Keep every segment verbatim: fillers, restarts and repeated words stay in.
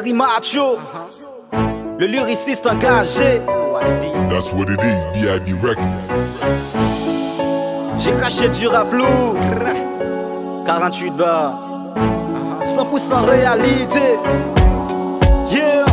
Rimacho, le lyriciste engagé. That's what it is, B I B Record. J'ai craché du rap lourd. Quarante-huit bars. Cent pour cent réalité. Yeah.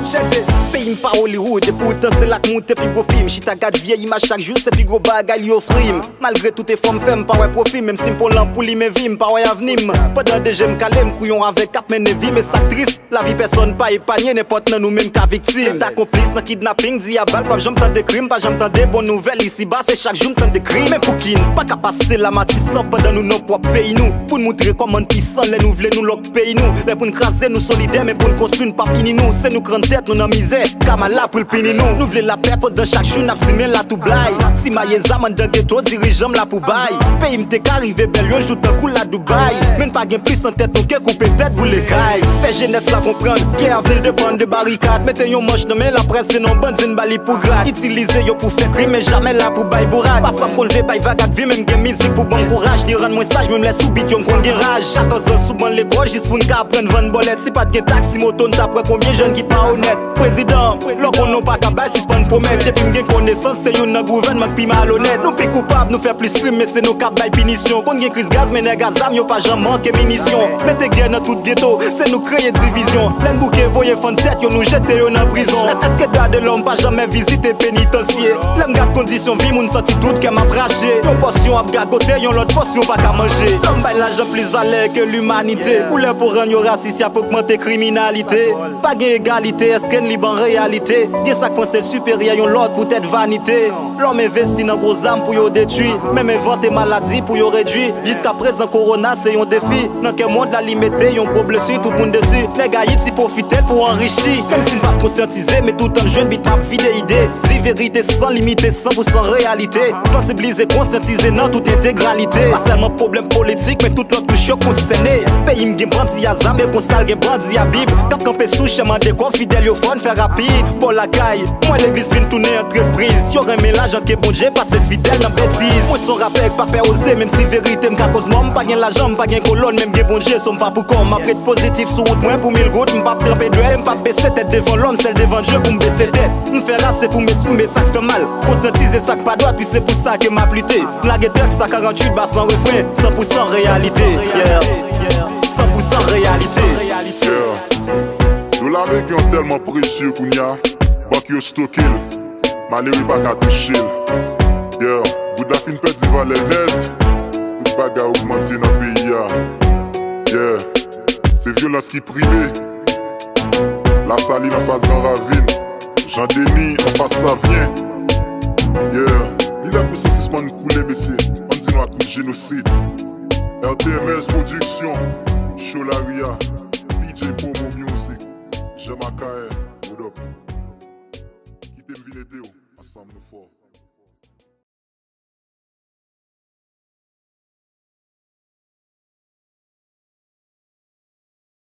Check this. Peyi m pa Hollywood, e poutan se la k moute pi gwo fim. Chita gad vye imaj chak jou, se pi gwo bagay li ofri m. Malgre tout efò m fè, m pa wè pwofi, menm si m pran lanp pou limen vi, m pa wè avni m. Pandan de je m kale, m kouyon avèk k ap mennen vi m, e sa k tris, lavi pèsòn pa epanye, nenpòt nan nou menm ka viktim. Leta konplis nan kidnaping, di a bal, p ap janm tande krim, pa janm tande bon nouvèl, isiba se chak jou n tande krim. Men pouki n pa ka pase la Matisan pandan nou nan pwòp peyi nou, pou n moutre kòman n pisan lè nou vle nou lòk peyi nou. Lè pou n kraze, nou solidè, men pou n konstwi, n p ap ini nou. Se nou k rann tèt nou nan mizè, kama la pou l pini nou. Nou vle lapè pandan chak jou n ap simen latwoublay. Simaye zam anndan geto, dirijan m la pou bay. Peyi m te ka rive bèl yon jou tankou la Dubai. Men n pa gen plis nan tèt nou ke koupe tèt boule kay. Fè jenès la konprann, kè avni depann de barikad. Mete yon manch nan men laprès, se non bandi n ba li pou grad. Itilize yo pou fè krim, men jamè la pou bay bourad. Pafwa m konn vle bay vag ak vi, men m gen mizik pou ban m kouraj. Li rann mwen saj, menm lè sou bit yo m konn gen raj. Katòz an sou ban lekòl, jis pou n ka aprann vann bòlèt. Si pa t gen taksi moto, n t ap wè konbyen jèn ki pa onèt. Prezidan, lè w konnen w pa ka bay, sispann pwomèt. Depi m gen konesans, se youn nan gouvènman k pi malonèt. Nou pi koupab, nou fè plis krim, men se nou k ap bay pinisyon. Konn gen kriz gaz, men nèg a zam yo pa janm manke minisyon. Mete gè nan tout geto, se nou k kreye divizyon. Lè n bouke, voye fann tèt yo, nou jete yo nan prizon. Èske dwa de lòm pa janmen vizite penitansye? Lè m gad kondisyon vi moun, santi tout kè m ap rache. Yon pòsyon ap gagote, yon lòt pòsyon pa ka manje. Lòm bay lajan plis valè ke limanite. Koulè po rann yo rasis, y ap ogmante kriminalite. Pa gen egalite, èske n lib an reyalite? Gen sa k panse l siperyè yon lòt poutèt vanite. Lòm envesti nan gwo zam pou yo detwi, menm envante maladi pou yo redwi. Jiskaprezan, kowona se yon defi. Nan kè mond la, li mete yon gwo blesi, tout moun desi. Nèg Ayiti pwofite l pou anrichi. Menm si n p ap konsyantize, men toutan n jwenn bit, n ap vide ide. Di verite san limite, san pou san reyalite. Sansiblize, konsyantize nan tout entegralite. Pa sèlman pwoblèm politik, men tout lòt kouch yo konsène. Peyi m gen bandi a zam, e konsa l gen bandi a bib. K ap kanpe sou chèn mande kòb, fidèl yo fò n fè rapid. Bò lakay mwen, legliz vin tounen antrepriz. Yo renmen lajan ke Bondye, pase fidèl nan betiz. Mwen se yon rapè k pa pè oze, menm si verite m ka koz mò. M pa gen lajan, m pa gen kolòn, men m gen Bondye, so m pa pou kò m. M ap ret pozitif sou wout mwen pou mil goud. M p ap tranpe dwèt, m p ap bese tèt devan lòm, sèl devan Dye pou m bese tèt. M fè rap, se pou m eksprime sa k fè m mal, konsyantize sa k pa dwat, wi, se pou sa ke m ap lite. M lage tèks a karanntuit ba san refren, san pou san reyalite. Yeah. San pou san reyalite. Yeah. Dola ameriken an tèlman presye kounye a, bank yo stoke l. Malere pa ka touche l. Yeah, goud la fin pèdi valè nèt. Tout bagay ogmante nan peyi a. Yeah, se vyolans ki prime. Lasalin anfas Gran Ravin. Jan Deni anfas Savyen. Yeah, li lè pou san sispann koule, mesye. Ann di non ak yon jenosid. R T M S Production, Show Laria, D J Promo Music, Jean Macaire, what up? Kite m vin ede w, ansanm nou fò.